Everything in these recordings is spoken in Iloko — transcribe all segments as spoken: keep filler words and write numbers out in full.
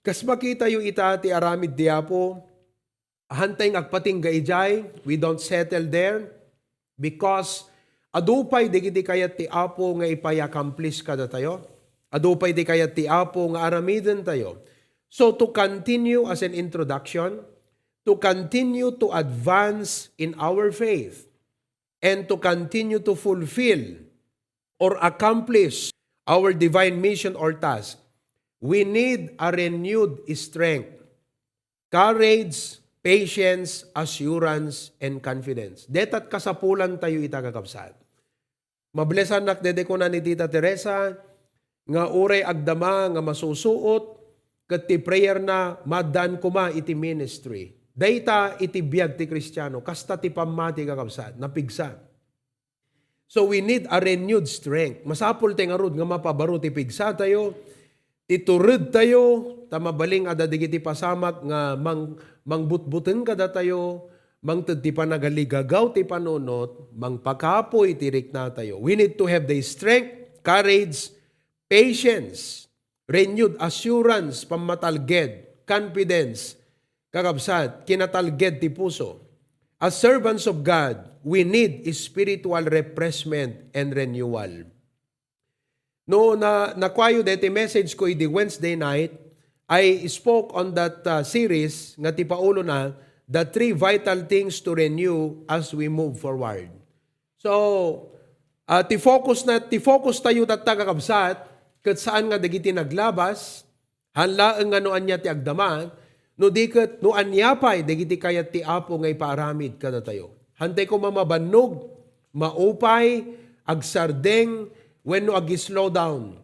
Kas makitayo ita ti aramid ti Apo, hantay nga agpatingga idiay, we don't settle there because adu pay dagiti kayat ti Apo nga ipay-accomplish kadatayo. Adu pay ti kayat ti Apo nga aramidentayo. So to continue as an introduction, to continue to advance in our faith and to continue to fulfill or accomplish our divine mission or task, we need a renewed strength, courage, patience, assurance, and confidence. Deta't kasapulan tayo ita, kakabsat. Mablesannak dede kuna ni Tita Teresa nga uray agdama nga masusuot, ket ti prayer na maddaan koma iti ministry. Dayta iti biag ti Kristiano, kasta ti pammati, kakabsat, napigsa. So we need a renewed strength. Masapul ti ngarud nga mapabaro ti pigsa tayo, ti tured tayo, ta mabalin a dagiti pasamak nga mang-, mangbutbuteng kadatayo, mangted ti panagaligagaw ti panunot, mangpakapuy ti riknatayo. We need to have the strength, courage, patience, renewed assurance, pammatalged, confidence, kakabsat, kinatalged ti puso. As servants of God, we need spiritual refreshment and renewal. No na, nakuayo deti message ko idi Wednesday night, I spoke on that, uh, series nga ti paulona, the three vital things to renew as we move forward. So, ah, ti focus na, ti focus tayo tatta, kakabsat, ket saan nga dagiti naglabas, han laeng nga no ania ti agdama, no di ket no ania pay dagiti kayat ti Apo nga ipaaramid kadatayo. Hantay koma mabannog, maupay, agsardeng, wenno ag-slow down.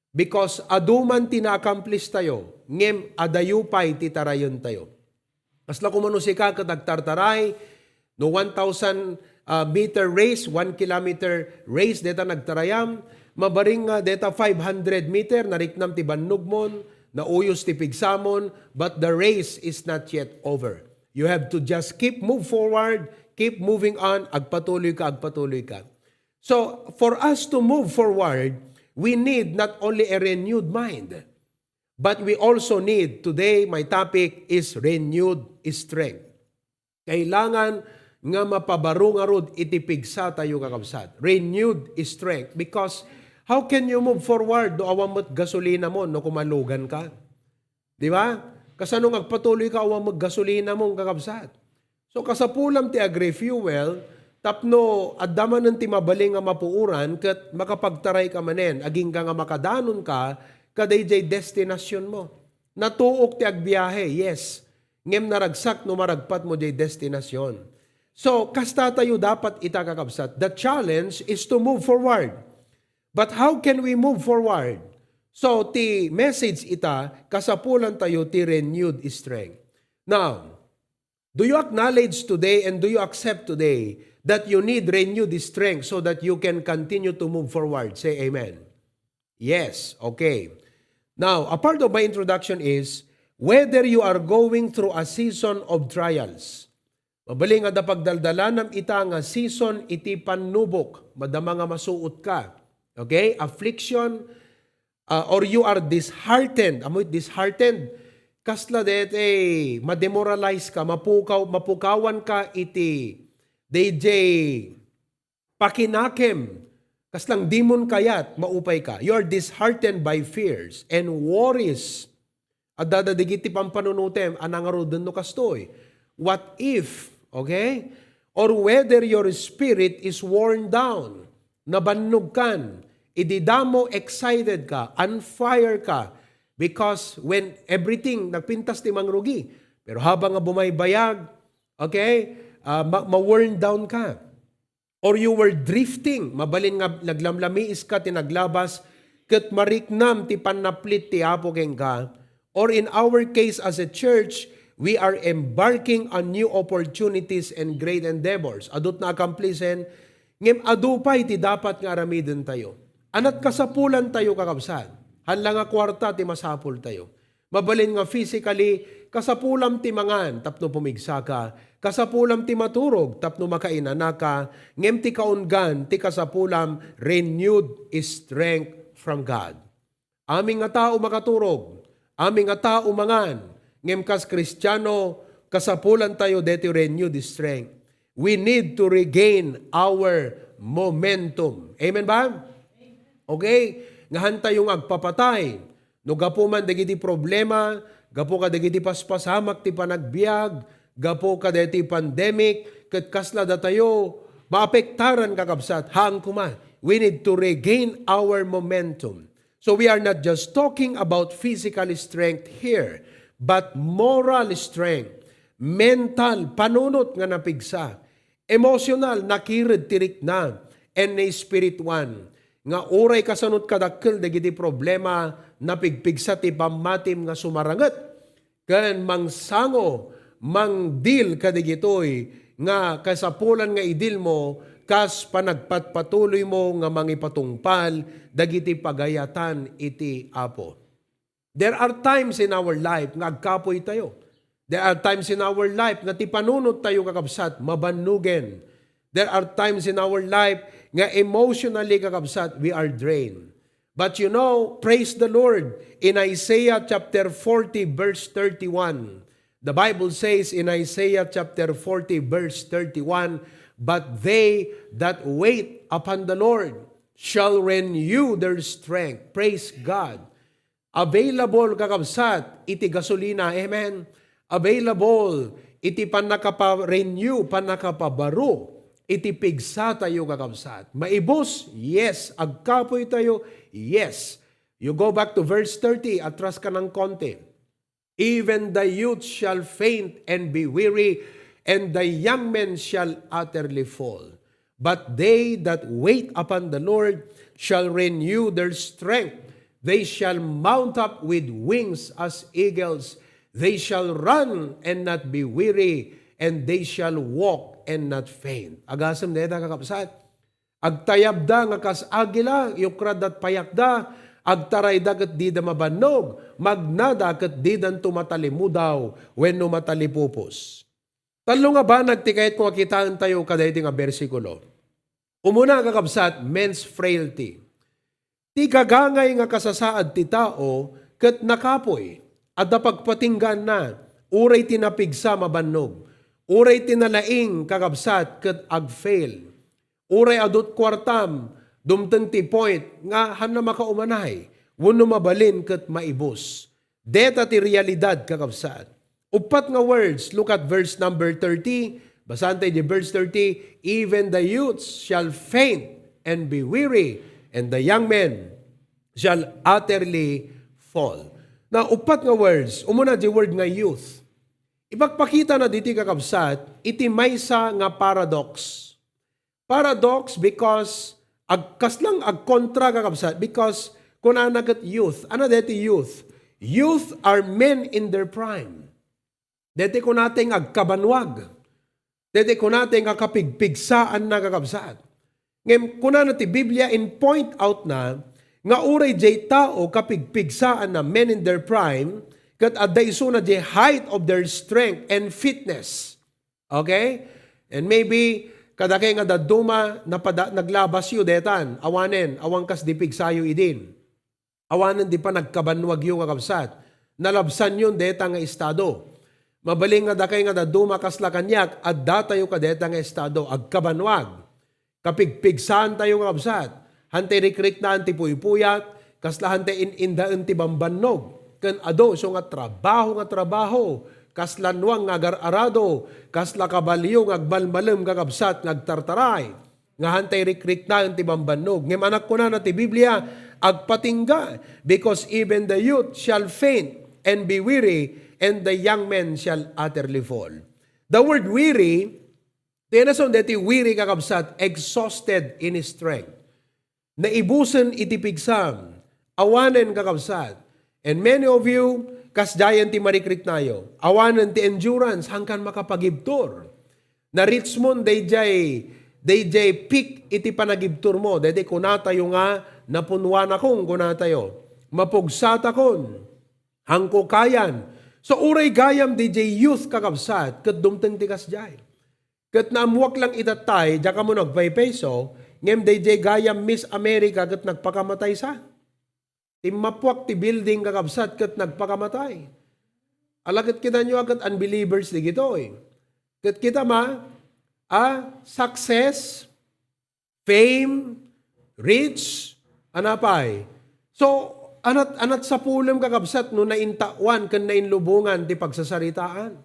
Because adu man ti na-accomplish tayo, ngem adayo pay ti tarayen tayo. Kasla koma no sika ket agtartaray, no one thousand, ah, meter race, one kilometer race, deta nagtarayam, mabaring nga deta five hundred meter, nariknam ti bannogmon, nauyos ti pigsamon, but the race is not yet over. You have to just keep move forward, keep moving on, agpatuloy ka, agpatuloy ka. So, for us to move forward, we need not only a renewed mind, but we also need, today, my topic is renewed strength. Kailangan nga mapabaro ngarud iti pigsa tayo, kakabsat. Renewed strength. Because how can you move forward no awan met gasolina mo, no kumalugan ka? Di ba? Kasano nga agpatuloy ka awan met gasolina mo, kakabsat? So, kasapulam ti agrefuel, tapno adda manen ti mabalin nga mapuoran ket makapagtaray ka manen, agingga nga makadanon ka kadaydiay destinasyon mo. Natuok ti agbiahe, yes. Ngem naragsak no maragpat mo diay destinasyon. So, kasta tayo dapat ita, kakabsat. The challenge is to move forward. But how can we move forward? So, ti message ita, kasapulan tayo ti renewed strength. Now, do you acknowledge today and do you accept today that you need renewed strength so that you can continue to move forward? Say amen. Yes, okay. Now, a part of my introduction is whether you are going through a season of trials. Mabalin nga adda pagdaldalanam ita nga season iti pannubok, madama nga masuot ka. Okay? Affliction, ah, or you are disheartened. Amoy disheartened? Kasla daytoy, mademoralize ka, mapukaw, mapukawan ka iti daydiay pakinakem. Kasla dimon kayat, maupay ka. You are disheartened by fears and worries. Adda dagiti pampanunotem a nangaruden no kastoy. What if, okay? Or whether your spirit is worn down, nabannog kan, idi damo excited ka, on fire ka, because when everything, nagpintas ti mangrugi, pero habang nga bumaybayag, okay, ah, ma-, ma-worn down ka. Or you were drifting, mabalin nga naglamlamiis ka ti naglabas, ket mariknam ti pannaplit ti Apo kenka. Or in our case as a church, we are embarking on new opportunities and great endeavors. Adut na akamplisen, ngem adu pay ti dapat nga aramiden tayo. Anat kasapulan tayo, kakabsat. Haan la nga kuarta ti masapul tayo. Mabalin nga physically, kasapulam ti mangan tapno pumigsa ka, kasapulam ti maturog tapno makainana ka, ngem ti kaunggan ti kasapulam, renewed strength from God. Amin nga tao makaturog, Amin nga tao mangan, ngem kas Kristiano, kasapulantayo deti renewed strength. We need to regain our momentum. Amen ba? Okay? Nga hantayo nga agpapatay. No gapu man dagiti problema, gapu kadagiti paspasamak ti panagbiag, gapu kadagiti pandemic, ket kasla datayo maapektaran, kakabsat, haan koma. We need to regain our momentum. So we are not just talking about physical strength here, but moral strength, mental, panunot nga napigsa, emotional, nakired ti rikna, and spiritual, nga uray kasanot kadakkel dagiti problema, napigpigsa ti pammatim nga sumaranget ken mangsango, mangdil kadagitoy nga kasapulan nga idilmo kas panagpatpatuloymo nga mangipatungpal dagiti pagayatan iti Apo. There are times in our life nga agkapoy tayo. There are times in our life nga ti panunot tayo, kakabsat, mabannugen. There are times in our life nga emotionally, kakabsat, we are drained. But you know, praise the Lord, in Isaiah chapter forty, verse thirty-one, the Bible says in Isaiah chapter forty, verse thirty-one, "But they that wait upon the Lord shall renew their strength." Praise God. Available, kakabsat, iti gasolina. Amen. Available iti pannakapa-renew, pannakapabaro iti pigsatayo, kakabsat. Maibus? Yes. Agkapoy tayo? Yes. You go back to verse thirty, atras ka ng konti. "Even the youth shall faint and be weary, and the young men shall utterly fall. But they that wait upon the Lord shall renew their strength. They shall mount up with wings as eagles. They shall run and not be weary, and they shall walk and not faint." Agasem dayta, kakabsat. Agtayabda nga kas agila, yukradda payakda, agtarayda ket dida mabannog, magnada ket didanto matalimudaw wenno matalipupos. Tallo nga banag ti kayatko nga kitaentayo kadaytoy nga bersikulo. Umuna, kakabsat, men's frailty. Ti gagangay nga kasasaad ti tao ket nakapoy, adda pagpatinggaanna, uray ti napigsa mabannog, uray ti nalaing, kakabsat, ket agfail. Uray adu ti kuartam, dumteng ti point nga haanna makaumanay, wenno mabalin ket maibus. Deta ti realidad, kakabsat. Uppat nga words, look at verse number thirty. Basaentayo di verse thirty, "Even the youths shall faint and be weary, and the young men shall utterly fall." Na uppat nga words, umuna di word nga youth. Ipakpakitana ditoy, kakabsat, iti maysa nga paradox. Paradox because ag-, kasla nga agkontra, kakabsat, because kunana ket youth. Ano deti youth? Youth are men in their prime. Deti kunata nga agkabanwag. Deti kunata nga kapigpigsaanna, kakabsat. Ngem kunana ti Biblia in point out na nga uray jay tao kapigpigsaanna, men in their prime, ket adda isuna jay height of their strength and fitness. Okay? And maybe, kadakay nga dadduma, napada-, naglabasyo detan, awanen, awan kas di pigsayo idin. Awanen di panagkabanwagyo, kakabsat. Nalabsanyon deta nga estado. Mabalin nga dakay nga dadduma kasla kaniak, addatayo kadeta nga estado, agkabanwag. Kapigpigsaantayo nga kabsat, hantay rikriknaan ti puypuyat, kasla hantay in-indaen ti bambannog, ken adu isu nga trabaho nga trabaho, kasla nuang nga agar-arado, kasla kabalio nga agmalmalem nga kabsat nga agtartaray, nga hantay rikriknaan ti bambannog. Ngem anak kunana ti Biblia, agpatingga, because even the youth shall faint and be weary, and the young men shall utterly fall. The word weary, Ti nason deti weary, kakabsat, exhausted in strength. Naibusen iti pigsam, awanen, kakabsat. And many of you, kasdiayen ti marikriknayo. Awanen ti endurance, haankan makapagibtur. Na-reach mon dayjay, dayjay peak iti panagibturmo. Daydi kunatayo nga, "Napunwanakon," kunatayo. "Mapugsatakon. Haanko kayan." So, uray gayam dayjay youth, kakabsat, ket dumteng ti kasdiay. Ket naammoak lang itattay, diak ammo no agpaypayso, ngem dayjay gayam Miss America ket nagpakamataysa. Timmapuak ti building, kakabsat, ket nagpakamatay. Ala, ket kitanyo a ket unbelievers digitoy. Ket kita ma, a, success, fame, rich, anapay. So, anat, anat sapulem, kakabsat, no naintaoan ken nainlubongan ti pagsasaritaan.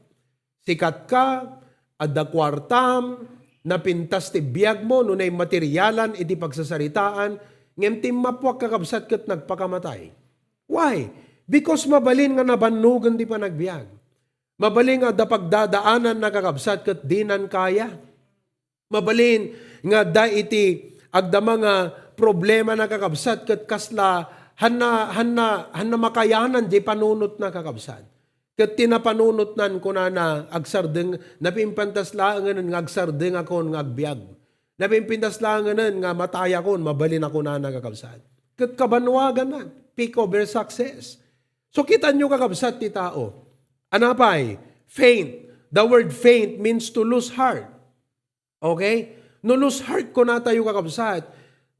Sikat ka, adda kuartam, napintas ti biagmo no naimaterialan iti pagsasaritaan, ngem timmapuak, kakabsat, ket nagpakamatay. Why? Because mabalin nga nabannogen ti panagbiag. Mabalin nga adda pagdadaanan, kakabsat, ket dinan kaya. Mabalin nga adda iti agdama nga problema, kakabsat, ket kasla hanna, hanna, hanna makayanan diay panunotna, kakabsat. Ket ti napanunotnan, kunana, agsardeng, napimpintas laengen nga agsardengakon nga agbiag. Napimpintas laengen nga matayakon, mabalin a kunana, kakabsat. Ket kabanwaganna, peak of her success. So, kitanyo, kakabsat, ti tao. Anapay, faint. The word faint means to lose heart. Okay? No lose heart kunatayo, kakabsat,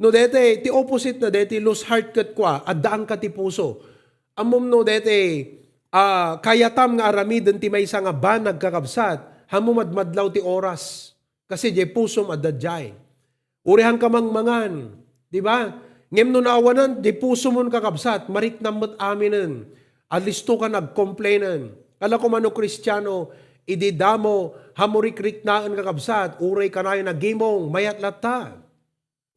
no dete, ti opposite na dete, lose heart ket kua, addaanka ti puso. Ammom no dete, ah, kayatam nga aramiden ti maysa nga banag, kakabsat, hammo madmadlaw ti oras. Kasi diay pusom adda diay. Urihanka mangmangan, di ba? Ngem no naawanan, diay pusomon, kakabsat, mariknam met aminen. Alisto ka nagcomplainen. Ala, kumano Kristiano, idi damo, hammo rikriknaen, kakabsat, uray kanayon a gimong, mayat latta.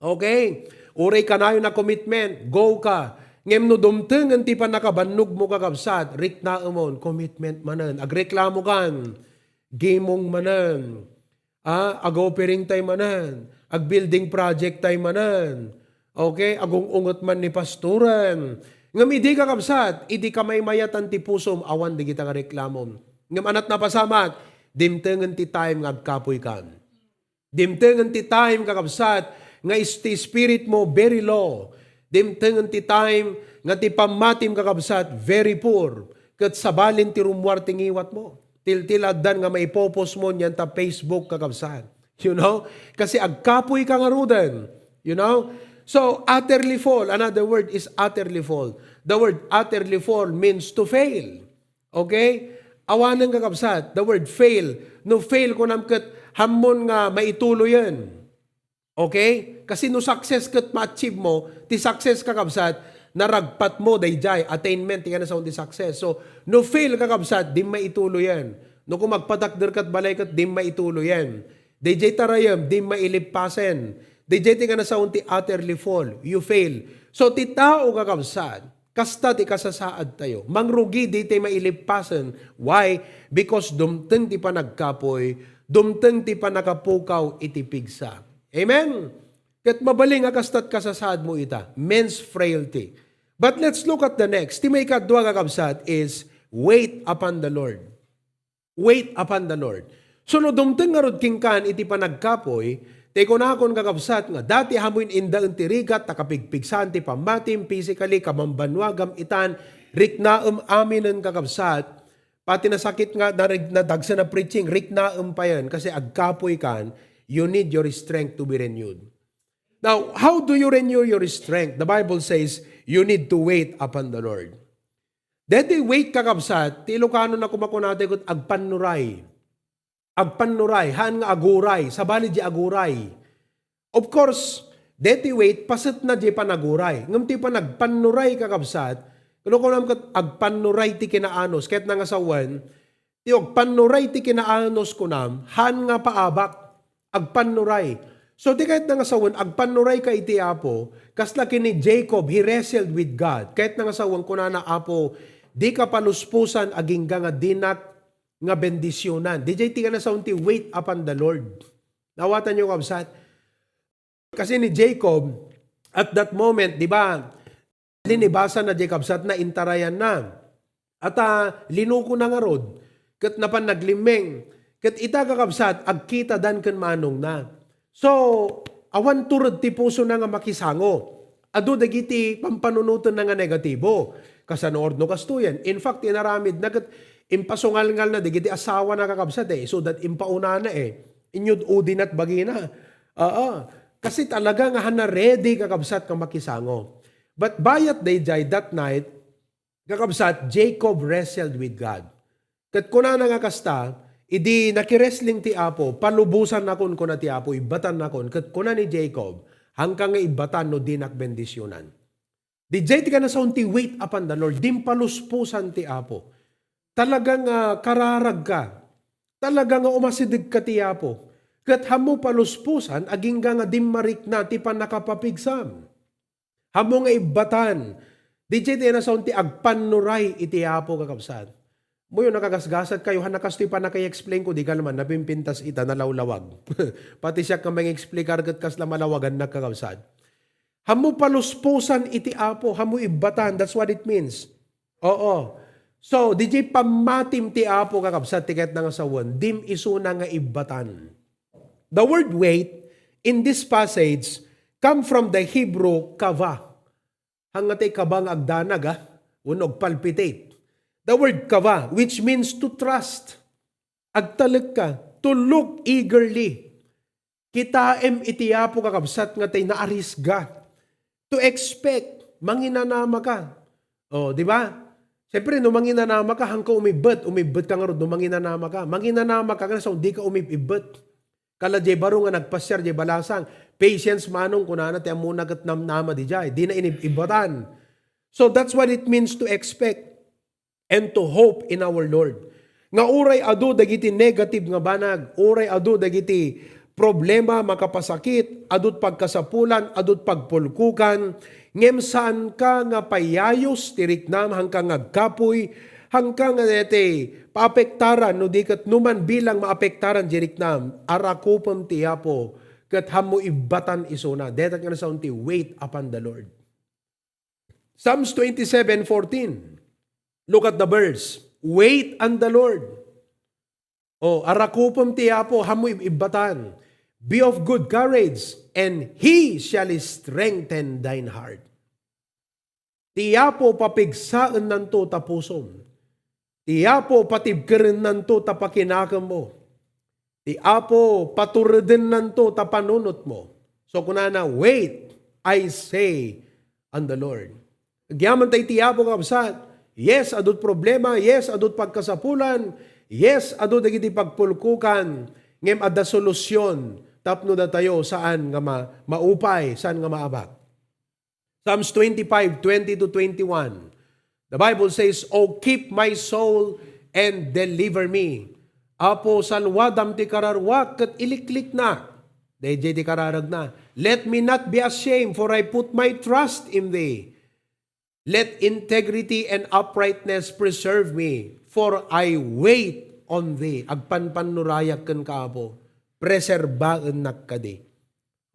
Okay? Uray kanayon a commitment, go ka. Ngem no dumtengen ti pannakabannogmo, kakabsat, riknaemon, commitment manen. Agreklamo kan, gimong manen. Ah, ag-offering tay manen, ag-building project tay manen. Okay? Agung-unget man ni pastoren. Ngem idi, kakabsat, idi kamaymayatan ti pusom, awan dagita nga reklamom. Ngem anat napasamak, dimtengen ti time nga agkapuykan. Dimtengen ti time, kakabsat, nga is-, ti spirit mo very low. Dimtengen ti time nga ti pammatim, kakabsat, very poor. Ket sabalin ti rummuar ti ngiwatmo. Tiltiladdan nga maipopost mo niyan ta Facebook, kakabsat. You know? Kasi agkapoy ka ngaruden. You know? So, utterly fall. Another word is utterly fall. The word utterly fall means to fail. Okay? Awanen, kakabsat, the word fail. No fail, kunam ket hammon nga maituloyen. Okay? Kasi no success ket ma-achieve mo, ti success, kakabsat, naragpat mo daydiay, attainment, ti kanasaon ti success. So, no fail, kakabsat, di maituloyen. No kung magpatakder kat balay ket di maituloyen. Daydiay tarayem, di mailippasen. Daydiay ti kanasaon ti utterly fall. You fail. So, ti tao, kakabsat, kasta ti kasasaad tayo. Mangrugi, di tayo mailippasen. Why? Because dumteng ti panagkapoy, dumteng ti panakapukaw iti pigsa. Amen? Ket mabalin nga kastat kasasaad mo ita. Men's frailty. But let's look at the next. Ti maikadua, kakabsat, is wait upon the Lord. Wait upon the Lord. So, no dumteng ngarud kenkan iti panagkapoy, ti kunakon, kakabsat, nga dati amoyen indaen ti rigat, ta kapigpigsaan ti pammatim, physically, kamambannuagam itan, riknaem aminen, kakabsat, pati nasakit nga, nareg-, nadagsen a preaching, riknaem payen, kasi agkapoy kan, you need your strength to be renewed. Now, how do you renew your strength? The Bible says, you need to wait upon the Lord. Deti wait, kakabsat, ti Ilocano na kumakunate ket agpannuray. Agpannuray, haan nga aguray, sabali di aguray. Of course, deti wait, paset na di panaguray. Ngem ti panagpannuray, kakabsat, kuno kunam ket agpannuray ti kinaanus, ket nangasawen, ti agpannuray ti kinaanus kunam, haan nga paabak, agpannuray. So, ti kayat nga sawen, agpannuray ka iti Apo, kasla ken ni Jacob, he wrestled with God. Kayat nga sawen, kunana, "Apo, di ka paluspusan agingga nga dinak nga bendisionan." Di jay ti nga sawen ti wait upon the Lord. Nawatan niyo, kabsat? Kasi ni Jacob, at that moment, di ba, linibasan na di kabsat na, intarayan na. At, ah, linuko na ngarud, ket napan naglimmeng. Ket ita, kakabsat, agkita dan ken manong na. So, awan tured ti puso na nga makisango. Adu dagiti pampanunoten na nga negatibo. Kasano orno kastoyen? In fact, inaramid na ket impasungalngal na dagiti asawa na, kakabsat, eh. So that impaunana, eh. Inyud udinat bagina. Oo. Kasi talaga nga hana ready, kakabsat, nga makisango. But bayat dayjay that night, kakabsat, Jacob wrestled with God. Ket kunana nga kasta, idi nakiresling ti Apo, "Palubosannakon," kuna ti Apo, "ibbatannakon." Ket kuna ni Jacob, "Haanka nga ibbatan no dinak bendisionan." Dijay ti kanasaon ti wait upon the Lord, dimpaluspusan ti Apo. Talaga nga kararagka. Talaga nga umasidegka ti Apo. Ket hammo paluspusan, agingga nga dimmarikna ti pannakapapigsam. Hammo nga ibbatan. Dijay ti kanasaon ti agpannuray iti Apo, kakabsat. Moyo nakagasgasat kayo, han nakastoy pannakaexplain ko, di ka naman napimpintas ita, nalawlawag. Pati siak nga mangexplikar ket kasla malawagannak, kakabsat. Hammo paluspusan iti Apo, hammo ibbatan. That's what it means. Oo. So, dijay pammatim ti Apo, kakabsat, ti kayatna nga sawen, dim isuna nga ibbatan. The word wait in this passage come from the Hebrew kava. Hangngata ti kaba nga agdanag, ah, wenno agpalpitate. The word kava, which means to trust. Agtalekka, to look eagerly. Kitaem iti Apo, kakabsat, nga tay naarisga. To expect, manginanamaka. Oh, di ba? Siyempre, no manginanamaka, haanka umibbet, umibbetka ngarud no manginanamaka. Manginanamaka nga sa dika umib-ibbet. Kala jay baro nga nagpasiar jay balasang, "Patience manong," kunana, ti ammona ket namnama dijay. Dina inib-ibbatan. So that's what it means to expect and to hope in our Lord. Nga uray adu dagiti negative nga banag, uray adu dagiti problema, makapasakit, adut pagkasapulan, adut pagpulkokan, ngem saanka nga payayos ti riknam, haanka nga agkapuy, haanka nga daytoy paapektaran, no di ket numan bilang maapektaran ti riknam, arakupem ti Apo, ket hammo ibbatan isuna. Dayta nga nasaon ti wait upon the Lord. Psalms twenty-seven fourteen. Look at the verse. "Wait on the Lord." Oh, arakupem ti Apo, hammo ib-, ibbatan. "Be of good courage, and He shall strengthen thine heart." Ti Apo papigsaennanto ta pusom. Ti Apo patibkerennanto ta pakinakemmo. Ti Apo paturedennanto ta panunotmo. So kunana, "Wait, I say, on the Lord." Agyaman tay ti Apo, kabsat. Yes, adut problema. Yes, adut pagkasapulan. Yes, adu dagiti pagpulkokan. Ngem adda solusyon tapno datayo saan nga ma-, maupay, saan nga maabak. Psalms twenty-five, twenty to twenty-one. The Bible says, "O keep my soul and deliver me." Apo, salwadam ti kararuak ket ilikliknak. Daydiay ti kararagna. "Let me not be ashamed, for I put my trust in thee. Let integrity and uprightness preserve me, for I wait on thee." Agpanpannurayak kenka, Apo. Preserbaennak kadi.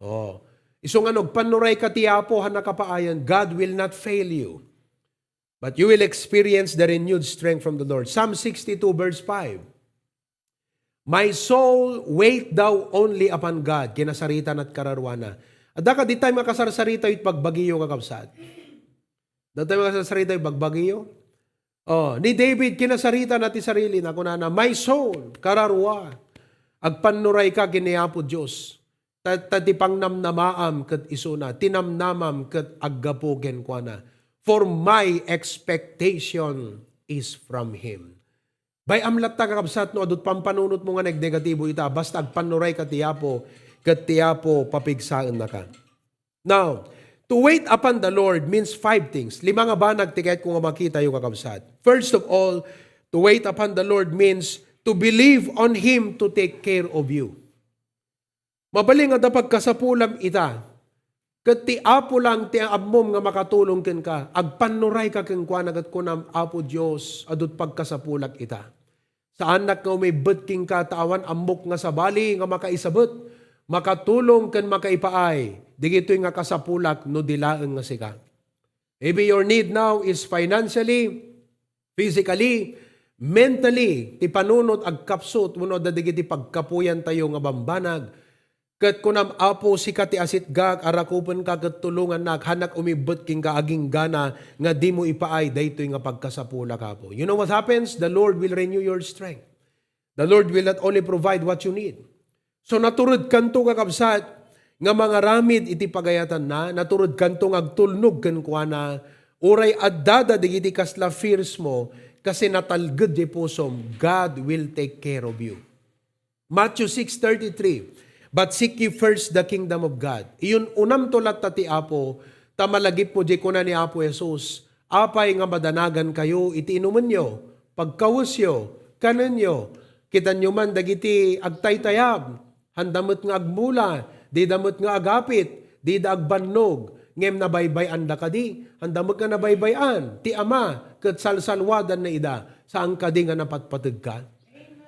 Oh. Isu nga no agpannurayka ti Apo, han nakapaayan, God will not fail you. But you will experience the renewed strength from the Lord. Psalm sixty-two verse five. "My soul, wait thou only upon God." Kinasarita nat kararuana. Adda kadi time nga kasarsarita iti pagbagiyo, kakabsat. Adda time nga kasarsarita iti pagbagiyo. Oh, ni David, kinasarita na ti sarili na, kunana, "My soul, kararua, agpannurayka ken ni Apo Dios. Ta, ta ti pangnamnamaam ket isuna, ti namnamam ket aggapu kenkuana. For my expectation is from Him." Bay-am latta, kakabsat, no adut pampanunotmo nga neg-negatibo ita, basta agpannurayka ti Apo, ket ti Apo papigsaennaka. Now, to wait upon the Lord means five things. Lima nga banag ti kayatko nga makitayo, kakabsat. First of all, to wait upon the Lord means to believe on Him to take care of you. Mabalin nga adda pagkasapulam ita, ket ti Apo lang ti ammom nga makatulong kenka. Agpannurayka kenkuana ket kunam, "Apo Dios, adut pagkasapulak ita. Saannak nga umibbet kenka ta awan ammok nga sabali nga makaisabet, makatulong ken makaipaay dagitoy nga kasapulak no di laeng nga sika." Maybe your need now is financially, physically, mentally, ti panunot agkapsut wenno adda dagiti pagkapuyantayo nga bambanag. Ket kunam, "Apo, sika ti asitgak, arakupenka ket tulongannak, hannak umibbet kenka aginggana nga dimo ipaay daytoy nga pagkasapulak, Apo." You know what happens? The Lord will renew your strength. The Lord will not only provide what you need. So, naturedkanto, kakabsat, nga mangaramid iti pagayatanna, naturedkanto nga agtulnog kenkuana, uray addada dagiti kasla fears mo, kasi natalged diay pusom, God will take care of you. Matthew six thirty-three, "But seek ye first the kingdom of God." Iyun-unamto latta ti Apo, ta malagipmo diay kuna ni Apo Jesus, "Apay nga madanagankayo iti inumenyo, pagkawesyo, kanenyo? Kitanyo man dagiti agtaytayab, handa met nga agmula, dida met nga agapit, dida agbannog, ngem nabaybay-anda kadi, handa met nga nabaybay-an ti Ama, ket salsalwadanna ida, saan kadi nga napatpategka?"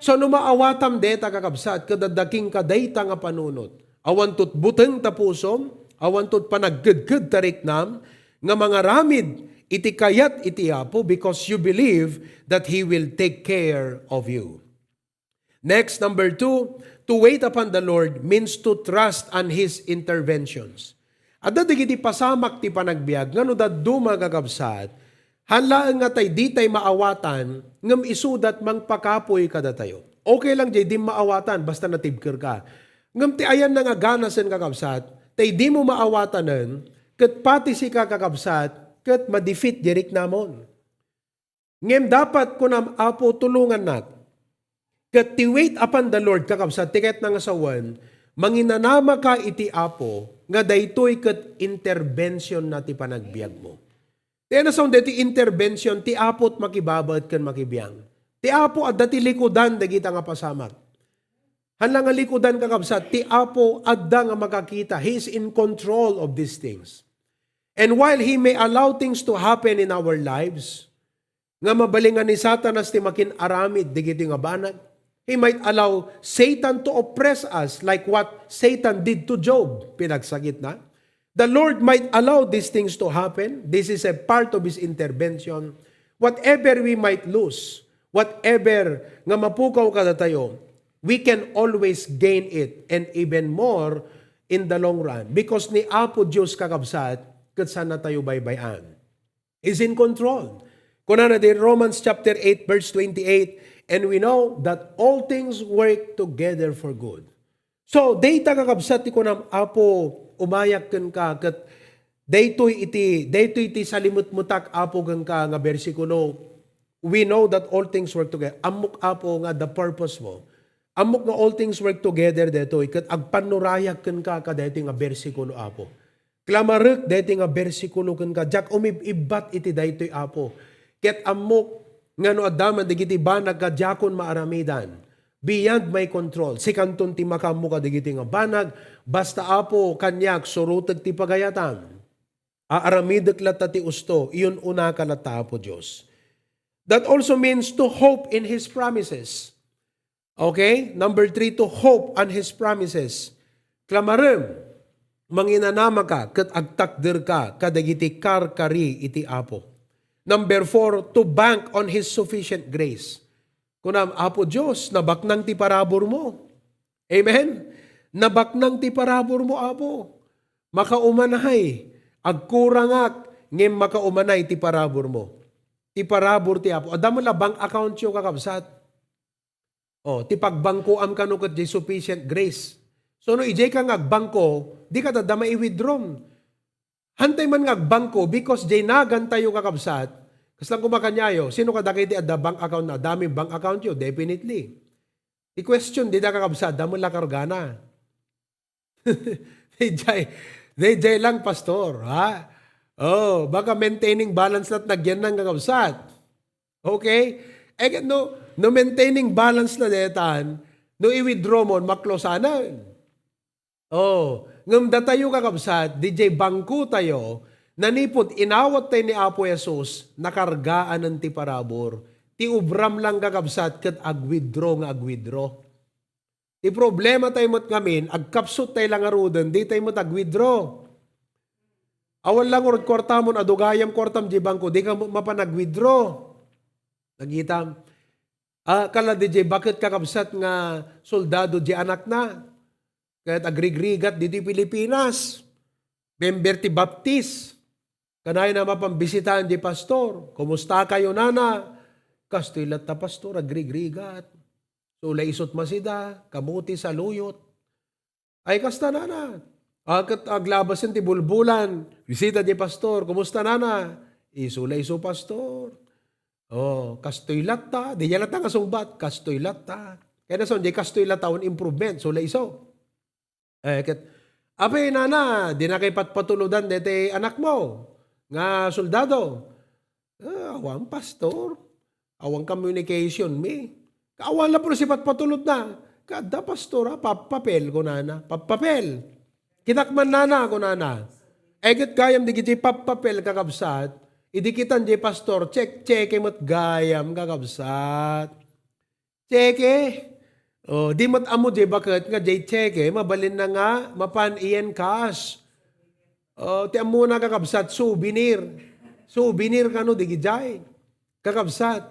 So, no maawatam deta, kakabsat, ket adda kenka dayta nga panunot, awan tot buteng ta pusom, awan tot panagkedked ta riknam, nga mangaramid iti kayat iti Apo because you believe that He will take care of you. Next, number two, to wait upon the Lord means to trust on His interventions. Adda dagiti pasamak ti panagbiag nga no dadduma, kakabsat, han laeng nga tay ditay maawatan, ngem isuda ti mangpakapuy kadatayo. Okay lang diay di maawatan, basta natibkerka. Ngem ti ayanna nga ganasen, kakabsat, tay dimo maawatanen, ket pati sika, kakabsat, ket ma-defeat diay riknamon. Ngem dapat kunam, "Apo, tulongannak." Ket ti wait upon the Lord, kakabsat, ti kayatna nga sawen, manginanamaka iti Apo nga daytoy ket intervention na ti panagbiagmo. Ti nasawen daytoy intervention, ti Apo ti makibabaet ken makibiang. Ti Apo adda ti likudan dagita nga pasamak. Han la nga likudan, kakabsat, ti Apo adda nga makakita. He is in control of these things. And while He may allow things to happen in our lives, nga mabalingan ni Satanas ti makin-aramid dagiti nga banag, he might allow Satan to oppress us like what Satan did to Job. Pinagsakitna. The Lord might allow these things to happen. This is a part of His intervention. Whatever we might lose, whatever nga mapukaw kadatayo, we can always gain it and even more in the long run. Because ni Apo Dios, kakabsat, ket saan natayo baybay-an. Is in control. Kunana di Romans chapter eight, verse twenty-eight, "And we know that all things work together for good." So, dayta, kakabsat, ti kunam, "Apo, umayak kenka, ket daytoy iti, daytoy ti salimetmetak, Apo, kenka," nga bersikulo. "We know that all things work together." Ammok, Apo, nga the purpose mo. Ammok nga all things work together daytoy, ket agpannurayak kenka kadaytoy nga bersikulo, Apo. Klamarek daytoy nga bersikulo kenka, diak umib-ibbat iti daytoy, Apo. Ket ammok nga no adda man dagiti banag nga diakon maaramidan, beyond my control. Sikanton ti makaammo kadagiti nga banag, basta, Apo, kaniak surotek ti pagayatam. Aaramidek latta ti usto, iyun-unaka latta, Apo Dios. That also means to hope in His promises. Okay? Number three, to hope on His promises. Klamarem, manginanamaka ket agtakderka kadagiti karkari iti Apo. Number four, to bank on His sufficient grace. Kunam, "Apo Dios, nabaknang ti paraburmo." Amen? "Nabaknang ti paraburmo, Apo. Makaumanay, agkurangak, ngem makaumanay ti paraburmo." Ti parabur ti Apo. Adda met la bank accountyo, kakabsat. Oh, ti pagbangkoam kano ket diay sufficient grace. So, no idiay ka nga agbangko, dika dadda mai-withdraw. Hantay man nga agbangko because diay nagantayo, kakabsat. Kasla koma kaniayo, sino kadagiti adda bank account na? Adda met bank accountyo, definitely. Ti question, dida, kakabsat, adda met la kargana. Daydiay, daydiay lang, pastor, ha? Oh, baka maintaining balance la't nagyan nang kakabsat. Okay? Eh, no, no maintaining balance la daytan, no i-withdraw mo, maklosanan. Oh, ngem datayo, kakabsat, didiay bangko tayo, nanipud inawat tayo ni Apo Jesus, nakargaanen ti parabur. Ti ubram lang, kakabsat, ket ag-withdraw nga ag-withdraw. Ti problema tayo met ngamin, agkapsut tayo la ngaruden, di tayo met ag-withdraw. Awan la ngarud kuartamon, adu gayam kuartam diay bangko, di ka met mapan ag-withdraw. Nagitam? Ah, kala didiay baket, kakabsat, nga soldado diay anakna. Ket agrigrigat ditoy Pilipinas. Member ti Baptist. Kanayon a mapan bisitaen diay pastor. "Kumusta kayo, nana?" "Kastoy latta, pastor, agrigrigat. Sula isut masida, kamuti saluyot." Ay, kasta, nana. Ah, ket aglabasen ti bulbulan. Bisita diay pastor, "Kumusta, nana?" "Isu la isu, pastor." "Oh, kastoy latta." Diay latta nga sungbat, "Kastoy latta." Kayatna son, diay kastoy latta, awan improvement. Isu la isu. Eh, ket, "Apay, nana, dinakay patpatulodan daytoy anakmo nga soldado?" "Ah, awan, pastor. Awan communication mi." "Awan la pay no patpatulodna." "Ket adda, pastor, a, pappapel," kunana. "Pappapel. Kitak man, nana," kunana. Eh, ket gayam dagiti pappapel, kakabsat, idi kitan diay pastor, check-checke met gayam, kakabsat. Cheque. Oh, di met ammo diay baket nga diay cheque, mabalinna nga mapan i-encash. Oh, ti ammona, kakabsat, souvenir. Souvenir kano diay. Kakabsat.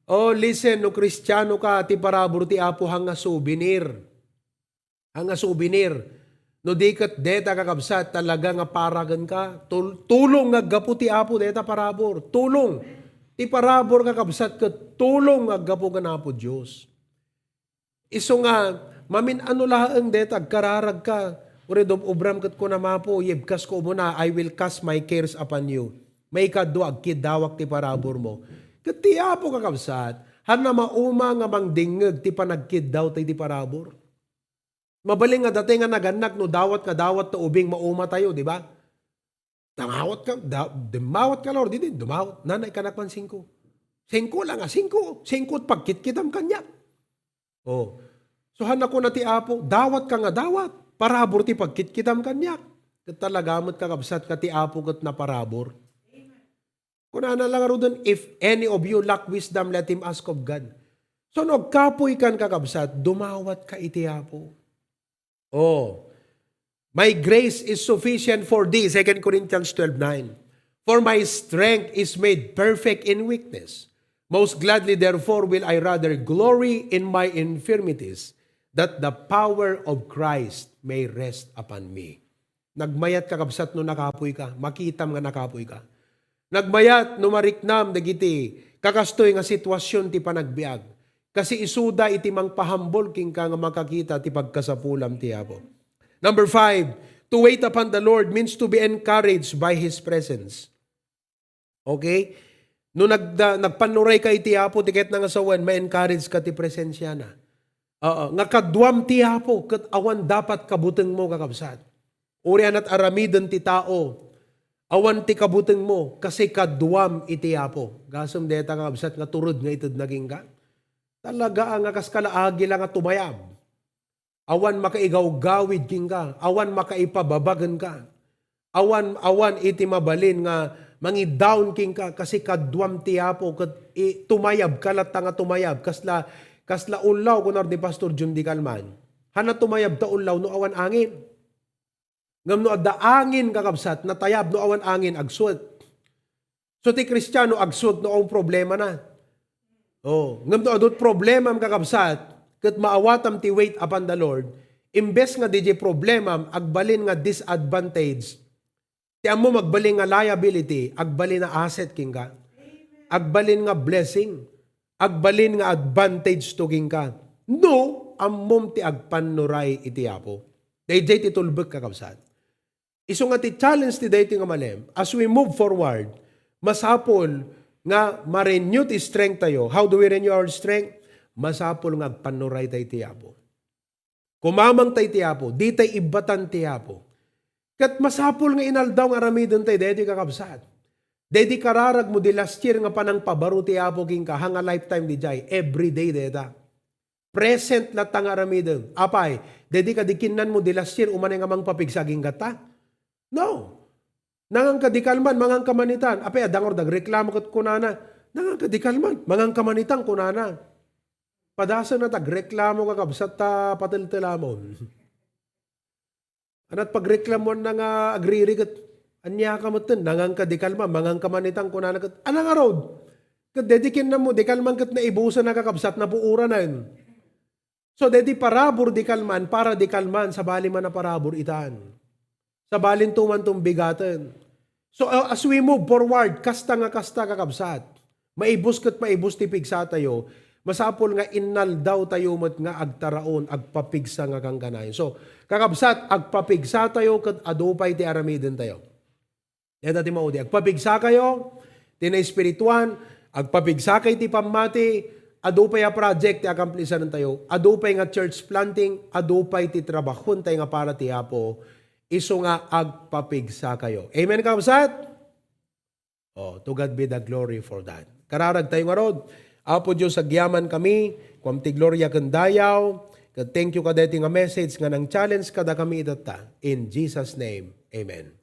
Oh, listen, no Kristiano ka, ti parabur ti Apo haan nga souvenir. Haan nga souvenir. No di ket deta, kakabsat, talaga nga paragenka. Tul-, tulong nga aggapu ti Apo deta parabur. Tulong. Ti parabur, kakabsat, ket tulong nga aggapu ken Apo Dios. Isu nga, mamin-ano laeng deta agkararagka. Uray dum-, obram ket kunam, "Apo, ibkasko umuna, I will cast my cares upon you." Maikadua, agkiddawak ti paraburmo. Ket ti Apo, kakabsat, haan a mauma nga mangdingngeg ti panagkiddaw ti, ti parabur. Mabalin nga datay nga nagannak no dawat nga dawat ta ubing mauma tayo, di ba? Dumawat ka, da-, dumawat ka, Lord, di, dumawat. "Nana, ikanak man singko." "Singko lang a, singko. Singko ti pagkitkitam kaniak." Oh. So, haan a kuna ti Apo, "Dawat ka nga dawat. Parabur ti pagkitkitam kaniak." Ket talaga met, kakabsat, nga ti Apo ket naparabur. Kunana la ngaruden, "If any of you lack wisdom, let him ask of God." So, no agkapuykan, kakabsat, dumawat ka iti Apo. Oh, "My grace is sufficient for thee," Second Corinthians twelve nine. "For my strength is made perfect in weakness. Most gladly, therefore, will I rather glory in my infirmities, that the power of Christ may rest upon me." Nagmayat, kakabsat, no nakapuy ka. Makitam nga nakapuy ka. Nagmayat no mariknam dagiti kakastoy nga sitwasyon ti panagbiag. Kasi isuda iti mangpahambol kenka nga makakita ti pagkasapulam ti Apo. Number five, to wait upon the Lord means to be encouraged by His presence. Okay? No nagda-, nagpannuray ka iti Apo, ti ket nga sawen, ma-encourage ka ti presensiana. Oo, nga kaduam ti Apo, ket awan dapat kabutengmo, kakabsat. Uray anat aramiden ti tao, awan ti kabutengmo, kasi kaduam iti Apo. Gasem dayta, kakabsat, nga tured nga itedna kenka. Talaga nga kas kalaagi la nga tumayab. Awan makaigawgawid kenka, awan makaipababa kenka. Awan, awan iti mabalin nga mangidaon kenka, kasi kaduam ti Apo, ket i-, tumayab ka latta nga tumayab. Kasla, kasla ullaw, kunar ni Pastor Jun Di Calman. Haan a tumayab ta ullaw no awan angin. Ngem no adda angin, kakabsat, natayab, no awan angin, agsuet. So, ti Kristiano, agsuet no awan problemana. Oh, ngem no adut problemam, kakabsat, ket maawatam ti wait upon the Lord, imbes nga diay problemam, agbalin nga disadvantage, ti ammom, agbalin nga liability, agbalin nga asset kenka. Agbalin nga blessing. Agbalin nga advantage to kenka. No ammom ti agpannuray iti Apo. Daydiay ti tulbek, kakabsat. Isu nga ti challenge ti daytoy nga malem, as we move forward, masapul nga ma-renew ti strength tayo. How do we renew our strength? Masapul nga agpannuray tayo iti Apo. Kumamang tayo iti Apo, ditay ibbatan ti Apo. Ket masapul nga inaldaw nga aramiden tayo daytoy, kakabsat. Daydi kararag mo di last year nga panangpabaro ti Apo kenka, haan nga lifetime diay, everyday dayta. Present latta nga aramidem. Apay, daydi kadi kinnanmo di last year, umanay nga mangpapigsa kenka ta? No. Nangan ka di kalman, mangan ka manitan. Apay, adda ngarud agreklamo ket kunana, "Nangan ka di kalman, mangan ka manitan," kunana. Padasen a ta agreklamo, kakabsat, ta pateltelamon. Anat pagreklamuanna nga agriri ket, "Ania ka metten, nangan ka di kalman, mangan ka manitan," kunana ket, "Ana ngarud?" Ket daydi kinnanmo, di kalman ket naibusen a, kakabsat, napuoranen. So, daydi parabur di kalman, para di kalman, sabali man a parabur itan. Sabalinto man ton bigaten. So, uh, as we move forward, kasta nga kasta, kakabsat, maibus ket maibus ti pigsa tayo, Masapul nga innaldaw tayo met nga agtaraon, agpapigsa nga kankanayon. So, kakabsat, agpapigsa tayo ket adu pay ti aramiden tayo. Deta ti maudi, agpapigsa kayo ti naespirituan, agpapigsa kayo ti pammati, adu pay a project ti akamplisan tayo, adu pay nga church planting, adu pay ti trabahon tayo nga para ti Apo, isu nga agpapigsa kayo. Amen, kakabsat? Oh, to God be the glory for that. Kararag tayo ngarud. Apo Diyos, agyaman kami, kuam ti gloria ken dayaw. Ket thank you kadaytoy nga message nga nang-challenge kada kami itatta. In Jesus' name, amen.